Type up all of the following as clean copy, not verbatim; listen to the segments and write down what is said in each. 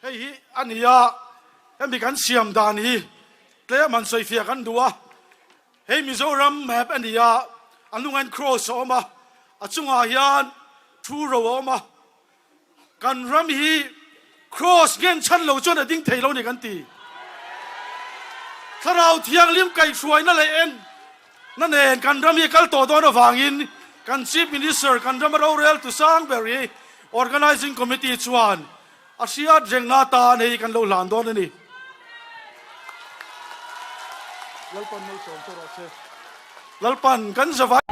Hei hi a ni a, hemi kan siam dan hi tlem han sawifiah kan duh a. Hei Mizoram map a ni a, a hnungah hian cross a awm a, a chungah hian thu ro a awm a. Kan ram hi cross ngen chhan lo chuan a ding thei lo ni kan ti. Thlarau Thianghlim kaihhruaina leh en na nen kan ram hi kal tawh dawn avangin kan Chief Minister kan rama rorel tu sang ber hi Organising Committee chuan a hriat rengna atan hei kan lo hlan dawn a ni. Lalpan malsawm che rawh se. Lalpan kan zavai.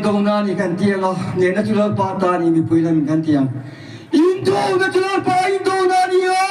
Indona a ni kan ti ang a, hnehna chu Lalpa ta a ni mipui lamin kan ti ang. Indona chu Lalpa indona a ni a!